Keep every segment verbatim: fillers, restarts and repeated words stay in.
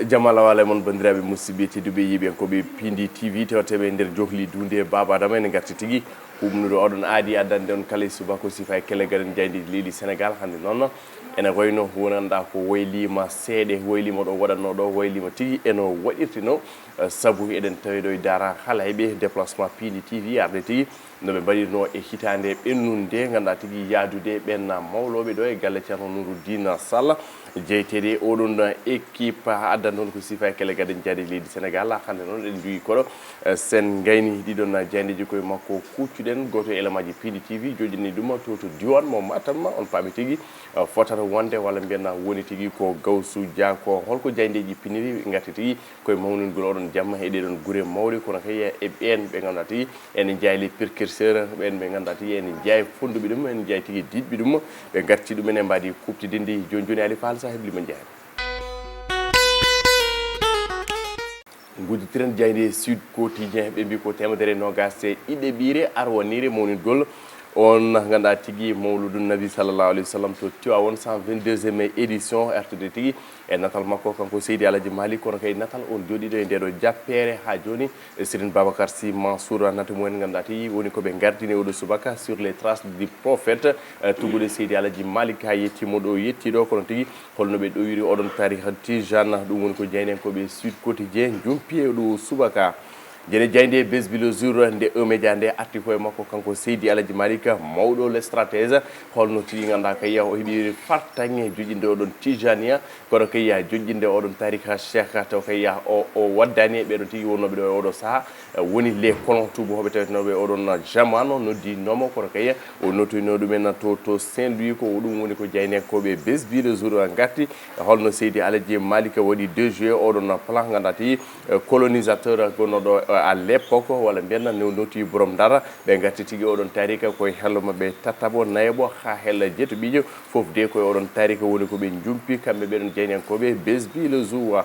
Jam Allah wala e mon, banndiraaɓe musidɓe tedduɓe, yiɓe ko ɓe Pindi T V, tewteɓe e nder johli dunde Baba Adama. Ene ngarti tigi huɓnude oɗon aadi addande on kala e subaka o sifa e kelle gaɗen jayndi leydi Sénégal. Hannde noon ene wayno wonanɗa ko waylima seeɗe, waylima ɗo waɗatno ɗo, waylima tigi eno waɗirtino, eh, sabu eɗen tawi ɗo e Dara Halayɓe, déplacement Pindi T V arde tigi no ɓe mbaɗirno e hitaande ɓennunde, ngannduɗaa tigi yaadude ɓen mawlooɓe ɗo e galle Ceerno Nuruddin Sall, jeyteede e oɗon équipe addande on ko sifa e kelle gaɗen jayndi leydi Sénégal. Hannde noon eɗen njogi koɗo, eh, sen ngayni ɗiɗon jayndeeji koye makko kuccuɗen, gooto e élément ji Pindi T V joƴƴini ɗum to, to diwan mo Matam, on paami tigi, eh, fotata wonde walla mbiyen woni tigi ko Gawsu Dia. Ko holko jayndiji piniri ngarti tigi koye mawningol oɗon jamma e ɗeɗon gure mawɗe, kono kay e ɓeen ɓe ngannduɗaa tigi ene njaay les précurseurs, ɓeen ɓe ngannduɗaa tigi ene njaay fonnduɓe ɗum, ene njaay tigi diɗɓe ɗum, ɓe ngarti ɗum ene mbaadi kuɓtidinde. Jooni jooni Ali Fall, sa hebli mo njaari. Ngudditiren jayndi Sud Quotidien, ɓe mbi ko teemedere e noogaas e ɗiɗi ɓiire arwaniire mawningol on ngannduɗaa tigi mawludu Nabi sallallahu alayhi wa sallam to Tiwaawoon, cent vingt-deuxième édition, artude tigi e natal makko kanko Seydi Alaji Malik, kono kay natal on jooɗiiɗo e ndeɗo jappeere haa jooni, e Serigne Babacar Sy Mansour, naate mumen ngannduɗaa tigi woni ko ɓe ngardini oɗo subaka, sur les traces du prophète, eh, tuggude Seydi Alaji Malik haa yettiima ɗo yettii ɗo, kono tigi holno ɓe ɗowiri oɗon tariha Tijane, ɗum woni ko jaynenkooɓe Sud Quotidien njumpi e ɗo subaka. Jene jayndi e Besbi le Jour, nde E-Media nde arti koye makko kanko Seydi Alaji Malik, mawɗo le stratège, holno tigi ngannduɗaa kay o heɓi fartaŋŋe joƴƴinde oɗon Tijaniya, kono kay joƴƴinde oɗon tariha Cheikh, taw kay o, o waddani e ɓeɗon tigi wonnooɓe ɗo e oɗo saha, woni les colons tuubuhooɓe tawetenooɓe oɗon jamaanu, noddiinoomo, kono kay o notoyno ɗumen to, to Saint-Louis, ko ɗum woni ko jaynenkooɓe Besbi le Jour ngarti, holno Seydi Alaji Malik waɗi déjoué oɗon plan, ngannduɗaa tigi, eh, colonisateur gonnoɗo, eh, à l'époque, walla mbiyen ne noti borom Ndar, ɓe ngarti tigi oɗon tariha koye hello maɓɓe tataɓo, nayaɓo haa hella jeeto ɓiijo, fof de koye oɗon tariha woni ko ɓe njumpi, kamɓe ɓeɗon jaynenkooɓe Besbi le Jour.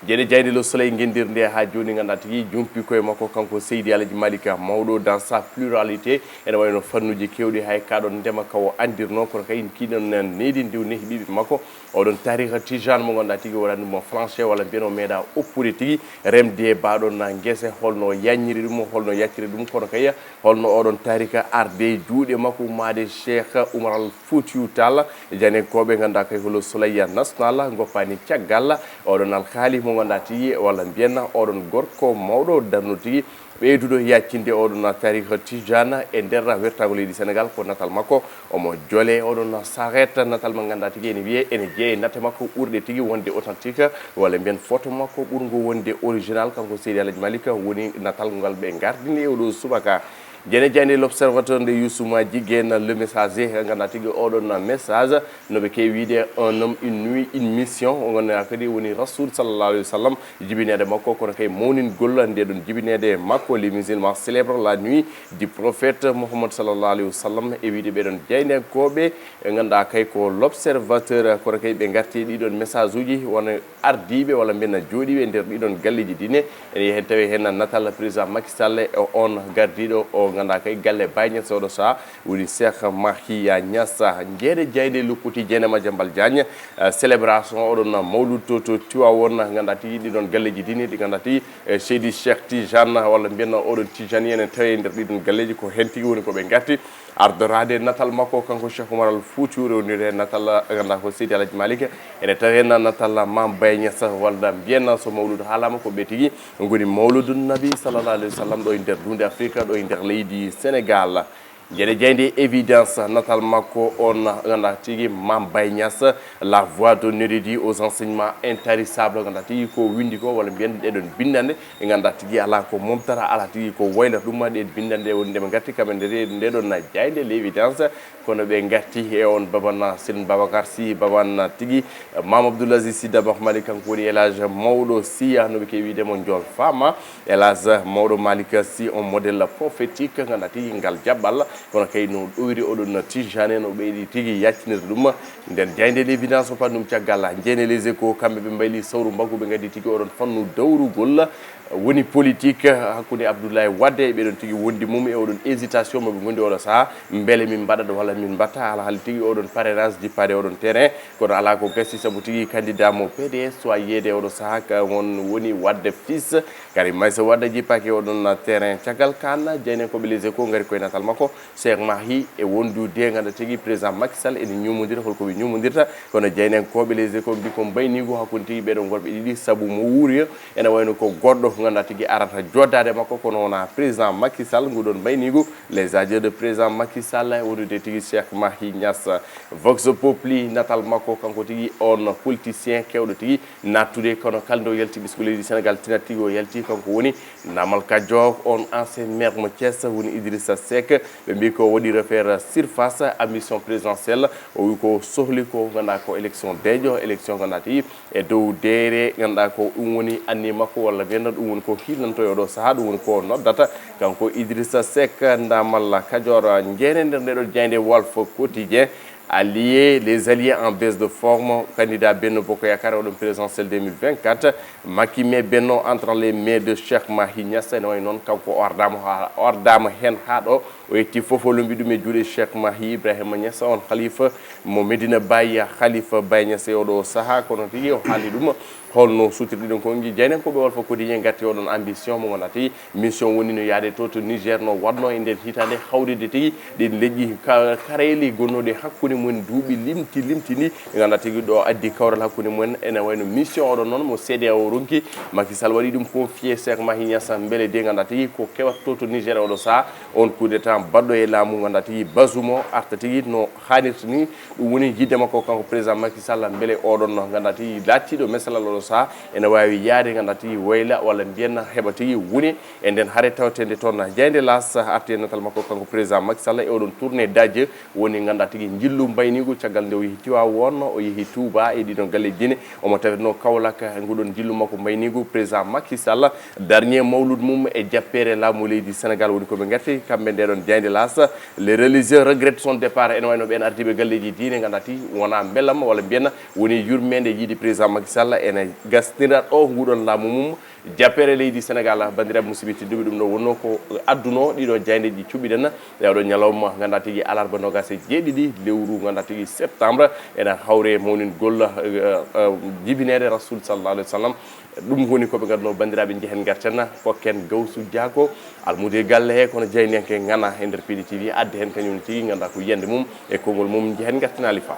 Jene jayndi Le Soleil ngenndirnde haa jooni ngannduɗaa tigi jumpi koye makko kanko Seydi Alaji Malik mawɗo dans sa pluralité, ene wayno fannuuji keewɗi hay kaɗon ndema ka o anndirno, kono kay kiɗon needi ndiw nehi ɓiɓɓe makko. Oɗon tariha Tijane mo ngannduɗaa tigi waɗani mo flanché walla mbiyen o meeɗa oppude tigi remde baɗon ngese, holno yanñiri ɗum, holno yacciri ɗum, kono kay holno oɗon tariha arde juuɗe makko ummaade Cheikh Oumar Al Foutiyou Tall, jaynenkooɓe ngannduɗaa kay ko Le Soleil National ngoppani caggal oɗon alkaali mo ngannduɗaa tigi walla mbiyen oɗon gorko mawɗo darno tigi ɓeyduɗo yaccinde oɗon tariha Tijane e nder wertago leydi Sénégal, ko natal makko. Omo jole oɗon saret, natal mo ngannduɗaa tigi ene wiye ene jeeye natte makko ɓurɗe tigi wonde authentique, walla mbiyen photo makko ɓurngo wonde original, kanko Seydi Alaji Malik, woni natal ngal ɓe ngardini e oɗo subaka. Jene jayndi L'Observateur nde Youssouma Jiguen Le Messager, ngannduɗaa tigi oɗon message, no ɓe keewi wiide un homme, une nuit, une mission, o ngannduɗaa kadi woni Rasoul sallallahu alayhi wa sallam, jibineede makko, kono kay mawningol ndeɗon jibineede makko, les musulmans célèbrent la nuit du prophète Mohammed sallallahu alayhi wa sallam, e wiide ɓeɗon jaynenkooɓe, ɓe ngannduɗaa kay ko L'Observateur, kono kay ɓe ngarti ɗiɗon message uji, wona ardiiɓe walla mbiyen jooɗiiɓe e nder ɗiɗon galleeji diine. Ene heen tawi heen natal président Macky Sall e on gardiiɗo o ngannduɗaa kay galle Baye Niass oɗo saha woni Cheikh Mahiya Niass. Jene jayndi Le Quotidien e Madiambal Diagne, eh, célébration oɗon mawlud to, to Tiwaawoon, ngannduɗaa tigi ɗiɗon galleeji diine ɗi ngannduɗaa tigi, eh, Seydi Cheikh Tijane walla mbiyen oɗon Tijani ene tawi e nder ɗiɗon galleeji, ko heen tigi woni ko ɓe ngarti. Ardoraade natal makko kanko Cheikh Oumar Al Foutiyou, rewnire natal ngannduɗaa ko Seydi Alaji Malik, ene tawi heen natal Mame Baye Niass walla mbiyen so mawludu haalama ko ɓe tigi ngoni mawludu Nabi sallallahu alayhi wa sallam ɗo e nder dunde Afrique, ɗo e nder leydi Sénégal. Jene jayndi Évidence, natal makko on ngannduɗaa tigi Mame Baye Niass, la voix d'un érudit aux enseignements intarissables, ngannduɗaa tigi ko winndi ko walla mbiyen ɗeɗon binndannde, ɓe ngannduɗaa tigi alaa ko momtata, alaa tigi ko wayla ɗum, ɗe binndannde woni nde ɓe ngarti kamɓe nde, nde ɗon jayndi L'Évidence, kono ɓe ngarti e on baban Serigne Babacar Sy, baban tigi Mame Abdoul Aziz Sy Dabakh Malick, kanko woni El Hadj mawɗo Sy, no ɓe keewi wiide mo Njool Fama, El Hadj mawɗo Malick Sy, un modèle prophétique, ngannduɗaa tigi ngal jaɓɓal, kono kay no ɗowiri oɗon Tijane, no ɓeydi tigi yaccinirde ɗum, nden jayndi L'Évidence o fannu ɗum caggal, jene Les Échos, kamɓe ɓe mbayli sawru mbaggu, ɓe ngaddi tigi oɗon fannu dawrugol, Woni politique hakkunde Abdoulaye Wade e ɓeɗon tigi wondi mum e oɗon hésitation moɓe gondi oɗo saha, mbele min mbaɗat walla min mbatta, alhaali tigi oɗon parrainage jippaade oɗon terrain. Kono ala ko gasi sabu tigi candidat mo P D S soit yeede oɗo saha ka won woni Wade fils, Karim Meïssa Wade jippaki oɗon terrain. Caggal kan, jeynenkoɓe Les Échos ngari koye natal makko, Cheikh Mahi e wondude ganda tigi président Macky Sall ene ñumodira. Holko ɓe ñumodirta? Kono jeynenkoɓe Les Échos mbi ko mbaynigu hakkunde tigi ɓeɗo gorɓe ɗiɗi sabu mo wuuri ene wayno ko goɗɗo ganda tigi arata joddade makko, kono wona président Macky Sall. Nguɗon mbaynigu, les adieux de président Macky Sall, wondude tigi Cheikh Mahi Niass. Vox Populi, natal makko kanko tigi on politicien kewɗo tigi nattude, kono kala nde o yalti ɓesngu leydi Sénégal tinat tigi o yalti. Kanko woni Namal Kajoor, on ancien maire mo Thiès, woni Idrissa Seck. Ɓe mbi ko waɗi refaire surface, ambition présidentielle. O wi ko sohli ko ganda ko élection deeƴo, élection ganda tigi e dow deere, ganda ko ɗum woni anni makko, walla mbiyen ɗum woni ko hiilanto e oɗo saha, ɗum woni ko noddata kanko Idrissa Seck. Namal Kajoor, jeene nder ndeɗo jaaynde Walf Quotidien. Alliés, les alliés en baisse de forme, candidat Benno Bokk Yaakaar oɗon présidentielle deux mille vingt-quatre, Macky mais Benno entre les mains de Cheikh Mahi Niass. Ene wayi noon kanko o ardama ha, o ardama hen ha ɗo, o yetti fof o lombi ɗum e juuɗe Cheikh Mahi Ibrahima Niass, on khalifa mo Medina Baye, Khalifa Baye Niass e oɗo saha. Kono tigi o haali ɗum, holno sutirɗiɗon ko ngi jeynenkoɓe Walf Quotidien gatti oɗon ambition mo ganda tigi mission woni no yaade to to Niger no wadno e nder hitande hawride tigi ɗin leƴƴi ka-, karayeli gonnoɗe hakkunde mumen duuɓi limti limti ndi. Ɓe ganda tigi ɗo addi kawral hakkunde mumen ene wayno mission oɗon noon mo C D A O ronki, Macky Sall waɗi ɗum confié Cheikh Mahi Niass, mbele de ganda tigi ko kewat to to Niger oɗo saha, on coup d'état baɗɗo e laamu ganda tigi Bazoum o arta tigi no hanirta ni. Ɗum woni yidde makko kanko président Macky Sall, mbele oɗon no ganda tigi laatiɗo mesalal oɗo saha ene wawi yaade ganda tigi wayla walla mbiyen heɓa tigi woni e nden hare tawtende toon. Jeynde L'As arti e natal makko kanko président Macky Sall e oɗon tournée daaje woni ganda tigi njillu mbaynigu caggal nde o yehi Tiwaawoon, o yehi Touba e ɗiɗon galleji diine. Omo tawetno Kaolack, nguɗon njillu makko mbaynigu président Macky Sall, dernier mawlud mum e jappeere laamu leydi Sénégal woni koɓe gatti kamɓe ndeɗon jeynde L'As. Les religieux regrettent son départ, ene wayno ɓen ardiɓe galleji diine ganda tigi wona belamma walla mbiyen woni yurmede yiide président Macky Sall ene gasnira ɗo nguɗon laamu mum. Jappeere leydi Sénégal, bandiraɓe musidɓe tedduɓe, ɗum ɗo wonno ko adduno ɗiɗo jaayndeji cuɓiɗen e oɗo ñalawma ganda tigi alarba nogas e jeeɗiɗi lewru ganda tigi septembre. Ena hawre mawningol, eh, eh, jibinede Rasul sallallahu alaihi wasallam. Ɗum woni ko ɓe gadduno bandiraɓe, jehen garten kokken Gawsu Diako, almude galle he, kono jayniyanke ngana e nder P D T V, adde hen kañum tigi ganda ko yiyande mum e konngol mum, jehen garten Alifa.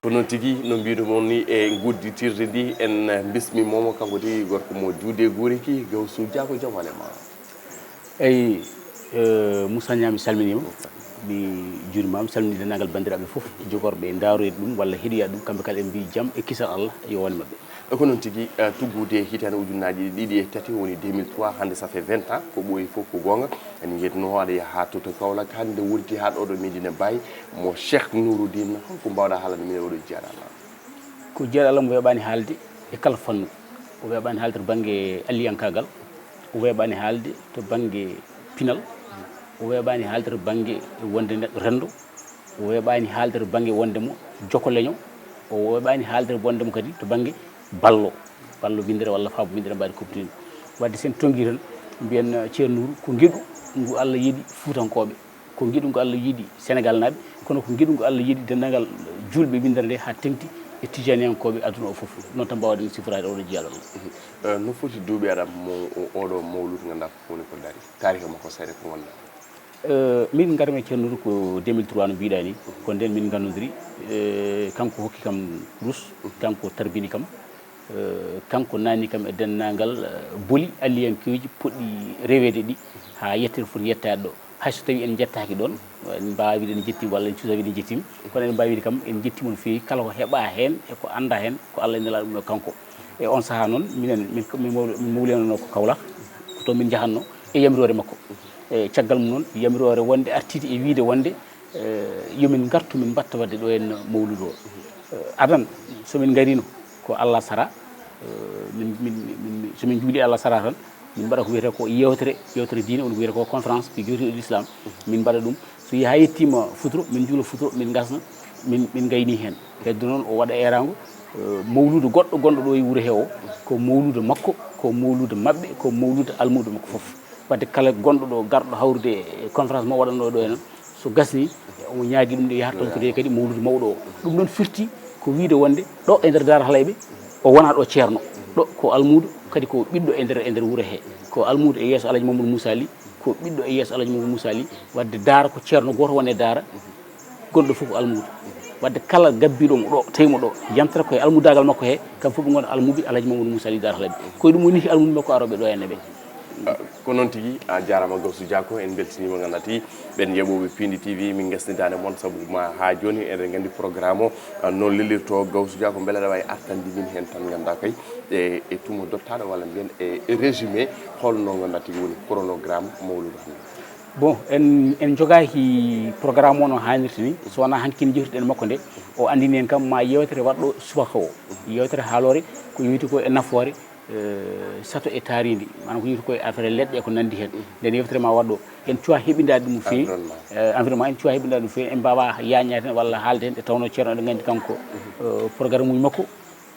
Ko noon tigi, no mbiɗo mon ni e ngudditirde ndi, en bismi momo kanko tigi gorko mo juude guuriki, Gawsu Diako, jam wale ma. Eyi, eh, Moussa Niang, mi salminiima, mi juuriima, mi salmini denndaangal banndiraaɓe fof, jogorɓe ndaaroyde ɗum walla heɗoyaade ɗum, kamɓe kala en mbiyi jam e kisal Allah yo won e maɓɓe. E ko noon tigi, eh, tuggude hitaande ujunnaaji ɗiɗi e tati, woni deux mille trois, hannde ça fait vingt ans, ko ɓooyi fof ko goonga. En njetno aɗa yaha to, to Kaolack, hannde wonti haa ɗo ɗo Medina Baye, mo Cheikh Nouroudine, holko mbaawɗaa haalande min e oɗo jiyaaɗo Allah? Ko jiyaaɗo Allah mo weeɓaani haalde e kala fannu. O weeɓaani haalde to bannge alliyankaagal, o weeɓaani haalde to bannge pinal, o weeɓaani haalde to bannge wonde neɗɗo renndo, o weeɓaani haalde to bannge wonde mo joko leño, o weeɓaani haalde wonde mo kadi to bannge ballo, ballo winndere walla faabo winndere mbaadi kuɓtini. Wadde sen tonngi tan, mbiyen Ceerno Nuuru ko ngeɗu ngu Allah yeɗi Fuutankooɓe, ko ngeɗu ngu Allah yeɗi Senegaalnaaɓe, kono ko ngeɗu ngu Allah yeɗi denndaangal juulɓe winndere nde haa teŋti e Tijaaniyankooɓe aduna o fof. Noon tan mbaawɗen siforaade oɗo jiyaaɗo Allah. Eh, no foti duuɓi aɗa mo, o-, oɗo mawlud ngannduɗaa ko woni ko daari? Taariika makko seeɗa ko wonɗaa? Eh, min ngarmi e Ceerno Nuuru ko deux mille trois no mbiɗaa ni. Ko ndeen min nganndondiri. Eh, kanko hokki kam rus, kanko tarbini kam. Eh, kanko naatni kam e denndaangal, eh, boli alliyankeeji poɗɗi reweede ɗi haa yettere foti yettaade ɗo. Hay so tawii en njettaaki ɗoon, en mbaawaa wiide en njettiima walla en cuusaa wiide en njettiima, kono eɗen mbaawi wiide kam en njettiima no feewi kala ko heɓaa heen e ko anndaa heen ko Allah e Nelaaɗo mum e kanko. E oon sahaa noon, minen, min, min mawli-, min mawlinanoo ko Kawlak, ko toon min njahatnoo e yamiroore makko. E caggal mum noon, yamiroore wonde artiide e wiyde wonde, eh, yo min ngartu, min mbaɗta waɗde ɗo en mawludu o. Eh, adan, so min ngariino, ko Allah sara, eh, min, min, min, so min njuulii Allah sara tan, min mbaɗa ko wiyetee ko yeewtere, yeewtere diine, woni ko wiyetee ko conférence, ko jowtii e l'islam. Min mbaɗa ɗum. So yehii haa yettiima futuro, min njuula futuro, min ngasna, min, min ngayni heen. Heddo noon, o waɗa eeraango, Mawluudu goɗɗo gonɗo ɗo e wuro he o, ko mawluudu makko, ko mawluudu maɓɓe, ko mawluudu almuudo makko fof. Wadde kala gonɗo ɗo, garɗo hawrude e conférence mo waɗanno ɗo e noon, so gasni, omo ñaagi ɗum nde yahat toon kadi kadi mawluudu mawɗo o. Ɗum noon firti ko wiide wonde ɗo e nder Daara Halayɓe, o wona ɗo ceerno. Ɗo ko almuudo, kadi ko ɓiɗɗo e nder, e nder wuro he. Ko almuudo e yeeso Alhaji Mamadou Moussa Ly, ko ɓiɗɗo e yeeso Alhaji Mamadou Moussa Ly. Wadde Daara ko ceerno gooto woni e Daara, gonɗo fof ko almuudo. Wadde kala gabbiɗo mo ɗo, tawi mo ɗo, yantata koye almudagal makko he, kam fof ɓe ngon almuɓe Alhaji Mamadou Moussa Ly Daara Halayɓe. Koye ɗum woni almuɓe makko aroɓe ɗo e neɓe. Ko noon tigi, a jaaraama Gawsu Dia ko en mbeltiniima, nganndaa tigi ɓen yeɓooɓe Piindi T V, min ngasnidaani mon sabu ma haa jooni eɗen nganndi programme o, ah, no lelirto. Gawsu Dia ko mbele aɗa waawi artande min heen tan, nganndaa kay e, e tuma dottaaɗo walla mbiyen e, e résumé, holno nganndaa tigi woni chronogramme mawluudu hannde? Bon, en, en jogaaki programme o no haanirta ni, so wonaa hankin jewtuɗen makko nde, o anndini en kam ma yewtere waɗɗo subaka o. Yewtere haaloore ko yowiti ko e nafoore, eh, sato e taarindi, maanaam ko yowiti ko e affaire leɗɗe e ko nanndi heen. Nden yewtere ma waɗɗo, en cuwa heɓindaade ɗum no feewi. Eh, environnement, en cuwa heɓindaade ɗum no feewi, en mbaawa yaañaade heen walla haalde heen, nde tawnoo ceerno eɗen nganndi kanko, eh, programme uji makko,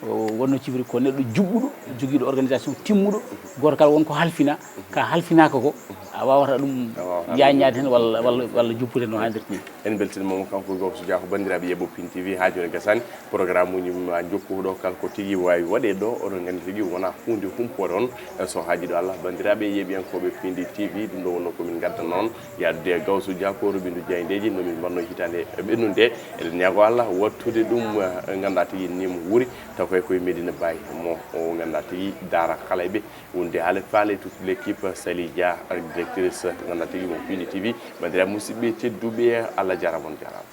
o wonno cifri ko neɗɗo juɓɓuɗo, jogiiɗo organisation timmuɗo, gooto kala won ko halfina, ka halfinaaka ko, a waawata ɗum yaañaade heen walla, walla, walla juppude no haanirta ni. En mbeltiniima mo kanko Gawsu Dia ko banndiraaɓe yeɓo Piindi T V, haa jooni gasaani. Programme uji ma jokku ɗo kala ko tigi waawi waɗee ɗo, oɗon nganndi tigi wonaa huunde humpooɗe on. So haaji ɗo Allah, banndiraaɓe yeeɓiyankooɓe Piindi T V, ɗum ɗo wonno ko min ngaddanno on. Yaadude e Gawsu Dia ko Robindu Diaye Ndeji, no min mbanno hitaande ɓennunde. Eɗen ñaago Allah wattude ɗum, eh, nganndaa tigi ni mo wuuri, taw kay koye Medina Baye mo o nganndaa tigi Daara Halayɓe, wonde haale faale toute l'équipe, Sali Dia, directrice, nganndaa tigi mo Piindi T V. Banndiraaɓe musidɓe tedduɓe, Allah jaaraama, on jaaraama.